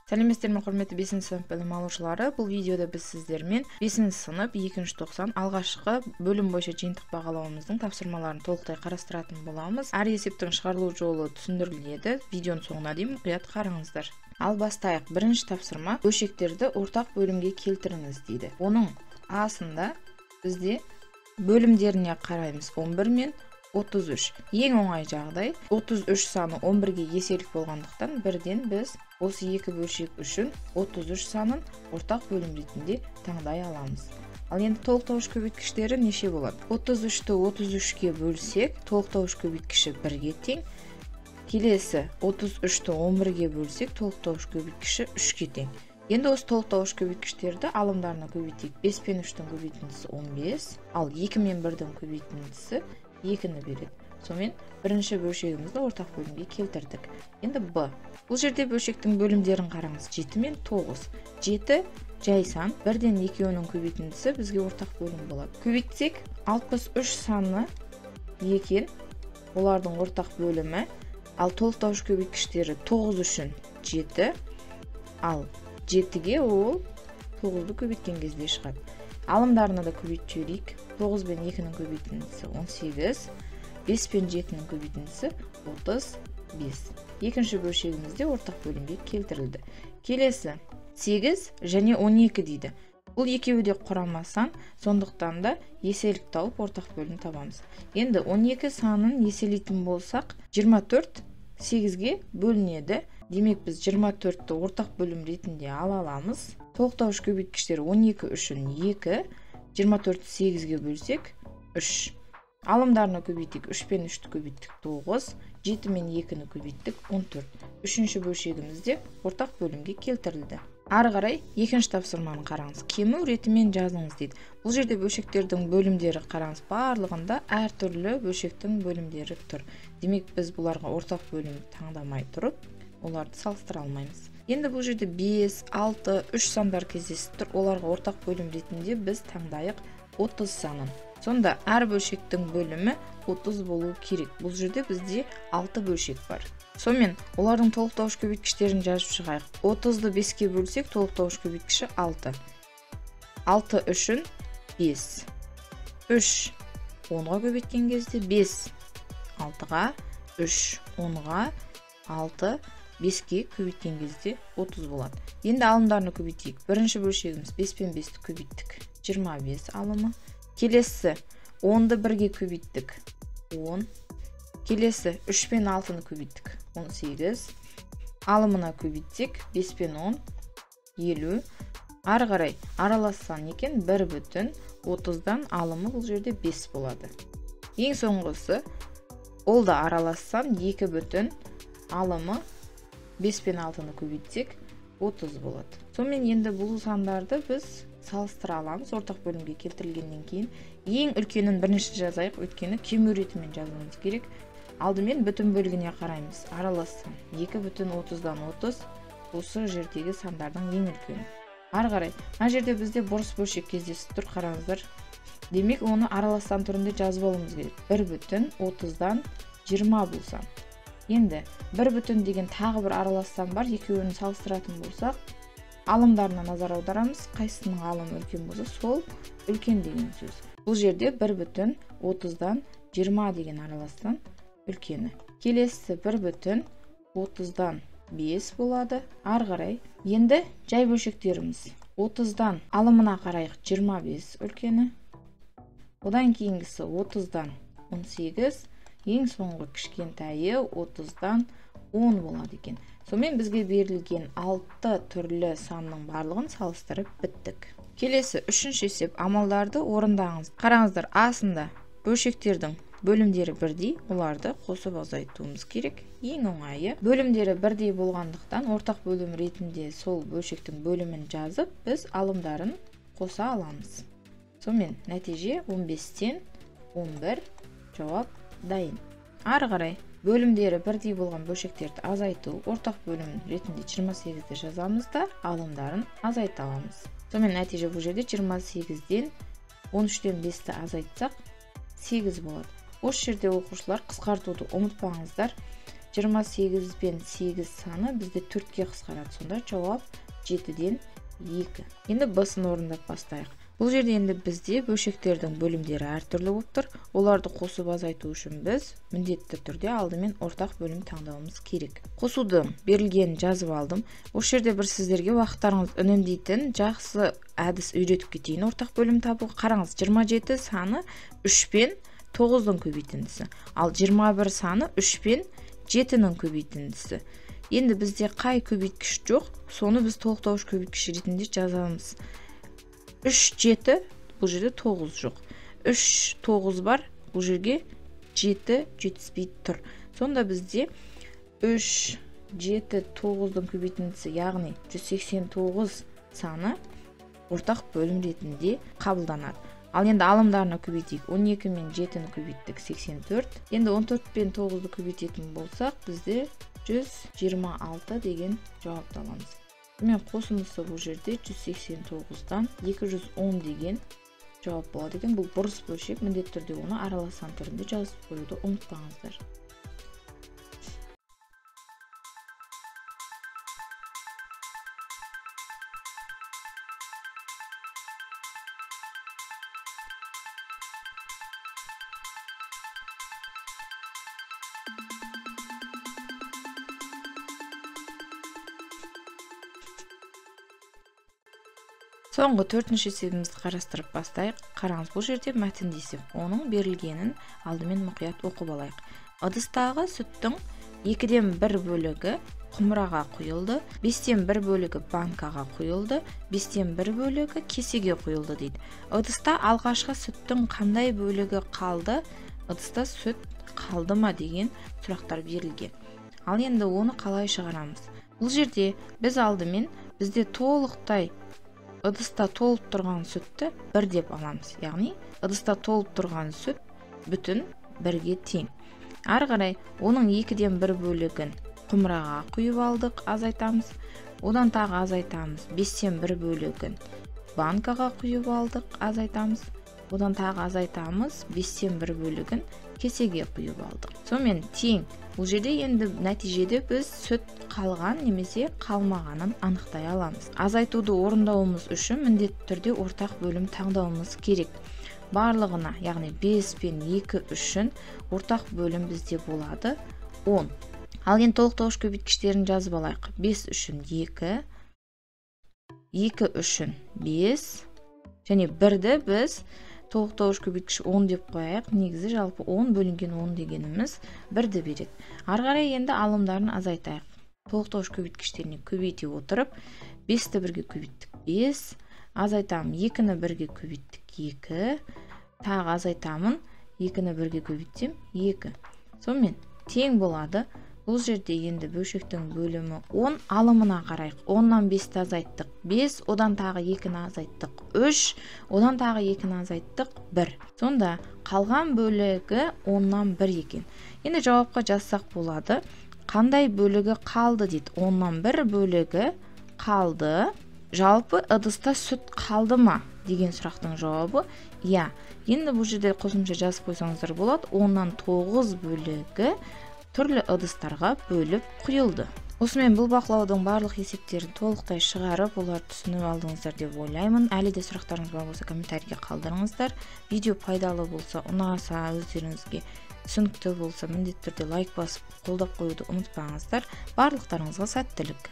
Сәлеметсіздер ме, құрметті 5-ші сынып білім алушылары. Бұл видеода біз сіздермен 5-ші сынып 2-ші тоқсан алғашқы бөлім бойынша жиынтық бағалауымыздың тапсырмаларын толықтай қарастыратын боламыз. Әр есептің шығарылу жолы түсіндіріледі. Видеоның соңына дейін мұқият қараңыздар. Ал бастайық. Бірінші тапсырма: бөлшектерді ортақ бөлімге келтіріңіз дейді. Оның асында бізде бөлімдеріне қараймыз. 11 мен 33. Ең оңай жағдай, 33 саны 11-ге еселік болғандықтан бірден біз осы екі бөлшек үшін 33 санын ортақ бөлім ретінде таңдай аламыз. Ал енді толықтауыш көбейткіштері неше болады? 33-ті 33-ке бөлсек, толықтауыш көбейткіші 1-ге тең. Келесі 33-ті 11-ге бөлсек, толықтауыш көбейткіші 3-ге тең. Енді осы толықтауыш көбейткіштерді алымдарына көбейтейік. 5 пен 3-тің көбейтіндісі 15, ал 2 мен 1-дің көбейтіндісі 2-ні береді. Сонымен бірінші бөлшегімізді ортақ бөлімге келтірдік. Енді Б. Бұл жерде бөлшектің бөлімдерін қараңыз. 7 мен 9. 7 жай сан, бірден екеуінің көбейтіндісі бізге ортақ бөлім болады. Көбейтсек 63 саны екен, олардың ортақ бөлімі. Ал толықтауыш көбейткіштері 9 үшін 7, ал 7-ге ол 9-ды көбейткен кезде шығады. Алымдарына да көбейтіп жіберейік. 9 пен 2-нің көбейтіндісі 18, 5 пен 7-нің көбейтіндісі 35. Екінші бөлшегімізде ортақ бөлімге келтірілді. Келесі 8 және 12 дейді. Бұл екеуі де құрама сан, сондықтан да еселік тауып ортақ бөлім табамыз. Енді 12 санын еселейтін болсақ, 24 8-ге бөлінеді. Демек біз 24-ті ортақ бөлім ретінде ала аламыз. Толықтауыш көбейткіштері 12 үшін 2, 24-ті 8-ге бөлсек 3. Алымдарына көбейтейік. 3 пен 3-ті көбейттік 9, 7 мен 2-ні көбейттік 14. Үшінші бөлшегімізде ортақ бөлімге келтірілді. Ары қарай екінші тапсырманы қараңыз. Кему ретімен жазыңыз дейді. Бұл жерде бөлшектердің бөлімдері қараңыз, барлығында әртүрлі бөлшектің бөлімдері тұр. Демек біз бұларға ортақ бөлім таңдамай тұрып, оларды салыстыра алмаймыз. Енді бұл жерде 5, 6, 3 сандар кездесіп тұр. Оларға ортақ бөлім ретінде біз таңдайық 30 санын. Сонда әр бөлшектің бөлімі 30 болу керек. Бұл жерде бізде 6 бөлшек бар. Сонымен олардың толықтауыш көбейткіштерін жазып шығайық. 30-ды 5-ке бөлсек, толықтауыш көбейткіші 6. 6 үшін 5. 3 10-ға көбейткен кезде 5 6-ға, 3 10-ға, 6 5-ке көбейткен кезде 30 болады. Енді алымдарını көбейтейік. Бірінші бөлшегіміз 5 пен 5-ті көбейттік. 25 алымы. Келесі 10-ды 1-ге көбейттік. 10. Келесі 3 пен 6-ны көбейттік. 18. Алымына көбейтсек 5 пен 10, 50. Ары қарай аралас сан екен, 1 бүтін 30-дан алымы бұл жерде 5 болады. Ең соңғысы ол да аралас сан 2 бүтін алымы 5 пен 6-ны көбейтсек 30 болады. Сонымен енді бұл сандарды біз салыстыра аламыз ортақ бөлімге келтірілгеннен кейін. Ең үлкенін бірінші жазайық, өйткені кему ретімен жазуымыз керек. Алдымен бүтін бөлігіне қараймыз. Аралас сан 2 бүтін 30-дан 30, осы жердегі сандардың ең үлкені. Ары қарай, мына жерде бізде бұрыс бөлшек кездесіп тұр, қараңыздар. Демек оны аралас сан түрінде жазып алуымыз керек. 1 бүтін 30-дан 20 бұл сан. Енді 1 бүтін деген тағы бір аралас сан бар, екеуін салыстыратын болсақ, алымдарына назар аударамыз. Қайсысының алымы үлкен болса, сол үлкен деген сөз. Бұл жерде 1 бүтін 30-дан 20 деген аралас сан үлкені. Келесі 1 бүтін 30-дан 5 болады. Ары қарай енді жай бөлшектеріміз 30-дан алымына қарайық, 25 үлкені. Одан кейінгісі 30-дан 18, ең соңғы кішкентайы 30-дан 10 болады екен. Сонымен бізге берілген 6 түрлі санның барлығын салыстырып біттік. Келесі үшінші есеп, амалдарды орындаңыз. Қараңыздар, асында бөлшектердің бөлімдері бірдей, оларды қосып азайтуымыз керек. Ең оңайы, бөлімдері бірдей болғандықтан ортақ бөлім ретінде сол бөлшектің бөлімін жазып, біз алымдарын қоса аламыз. Сонымен нәтиже 15-тен 11, жауап дайын. Ары қарай бөлімдері бірдей болған бөлшектерді азайту, ортақ бөлім ретінде 28-ді жазамыз да алымдарын азайта аламыз. Сонымен нәтиже бұл жерде 28-ден 13-тен 5-ті азайтсақ 8 болады. Осы жерде оқушылар қысқартуды ұмытпаңыздар. 28 пен 8 саны бізде 4-ке қысқарады. Сонда жауап 7-ден 2. Енді B-сын орындап бастайық. Бұл жерде енді бізде бөлшектердің бөлімдері әртүрлі болып тұр. Оларды қосып азайту үшін біз міндетті түрде алдымен ортақ бөлім таңдауымыз керек. Қосуды берілгенін жазып алдым. Осы жерде бір сіздерге уақыттарыңыз үнемдейтін жақсы әдіс үйретіп кетейін ортақ бөлім табу. Қараңыз, 27 саны 3 пен 9-дың көбейтіндісі. Ал 21 саны 3 пен 7-нің көбейтіндісі. Енді бізде қай көбейткіш жоқ, соны біз толықтауыш көбейткіш ретінде жазамыз. 3, 7, бұл жерде 9 жоқ. 3, 9 бар, бұл жерге 7 жетіспей тұр. Сонда бізде 3, 7, 9-дың көбейтіндісі, яғни 189 саны ортақ бөлім ретінде қабылданады. Ал енді алымдарына көбейтейік. 12 мен 7-ні көбейттік, 84. Енді 14 пен 9-ды көбейтетін болсақ, бізде 126 деген жауапты аламыз. Мен қосындысы бұл жерде 189-дан 210 деген жауап болады екен. Бұл бұрыс бөлшек, міндетті түрде оны аралас сан түрінде жазып қоюды ұмытпаңыздар. Соңғы төртінші есебімізді қарастырып бастайық. Қараңыз, бұл жерде мәтінді есеп. Оның берілгенін алдымен мұқият оқып алайық. Ыдыстағы сүттің 2-ден 1 бөлігі құмыраға құйылды, 5-тен 1 бөлігі банкаға құйылды, 5-тен 1 бөлігі кесеге құйылды дейді. Ыдыста алғашқы сүттің қандай бөлігі қалды, ыдыста сүт қалды ма деген сұрақтар берілген. Ал енді оны қалай шығарамыз? Бұл жерде біз алдымен бізде толықтай ыдыста толып тұрған сүтті 1 деп аламыз. Яғни ыдыста толып тұрған сүт бүтін 1-ге тең. Ары қарай оның 2-ден 1 бөлігін құмыраға құйып алдық, азайтамыз. Одан тағы азайтамыз. 5-тен 1 бөлігін банкаға құйып алдық, азайтамыз. Одан тағы азайтамыз. 5-тен 1 бөлігін кесеге құйып алдық. Сонымен тең. Бұл жерде енді нәтижеде біз сүт қалған немесе қалмағанын анықтай аламыз. Азайтуды орындауымыз үшін міндетті түрде ортақ бөлім таңдауымыз керек. Барлығына, яғни 5 пен 2 үшін ортақ бөлім бізде болады 10. Ал енді толықтауыш көбейткіштерін жазып алайық. 5 үшін 2, 2 үшін 5 және 1-ді біз толықтауыш көбейткіш 10 деп қояйық. Негізі жалпы 10 бөлінген 10 дегеніміз 1-ді береді. Ары қарай енді алымдарын азайтайық. Толықтауыш көбейткіштеріне көбейте отырып, 5-ті 1-ге көбейттік 5, азайтамын 2-ні 1-ге көбейттік 2, тағы азайтамын 2-ні 1-ге көбейтсем 2. Сонымен тең болады. Бұл жерде енді бөлшектің бөлімі 10, алымына қарайық. 10-нан 5-ті азайттық 5, одан тағы 2-ні азайттық 3, одан тағы 2-ні азайттық 1. Сонда қалған бөлігі 10-нан 1 екен. Енді жауапқа жазсақ болады. Қандай бөлігі қалды дейді. 10-нан 1 бөлігі қалды. Жалпы ыдыста сүт қалды ма деген сұрақтың жауабы иә. Енді бұл жерде қосымша жазып қойсаңыздар болады. 10-нан 9 бөлігі түрлі ыдыстарға бөліп құйылды. Осымен бұл бақылаудың барлық есептерін толықтай шығарып, оларды түсініп алдыңыздар деп ойлаймын. Әлі де сұрақтарыңыз бар болса комментарийге қалдырыңыздар. Видео пайдалы болса, ұнаса, өздеріңізге түсінікті болса, міндетті түрде лайк басып, қолдап қоюды ұмытпаңыздар. Барлықтарыңызға сәттілік.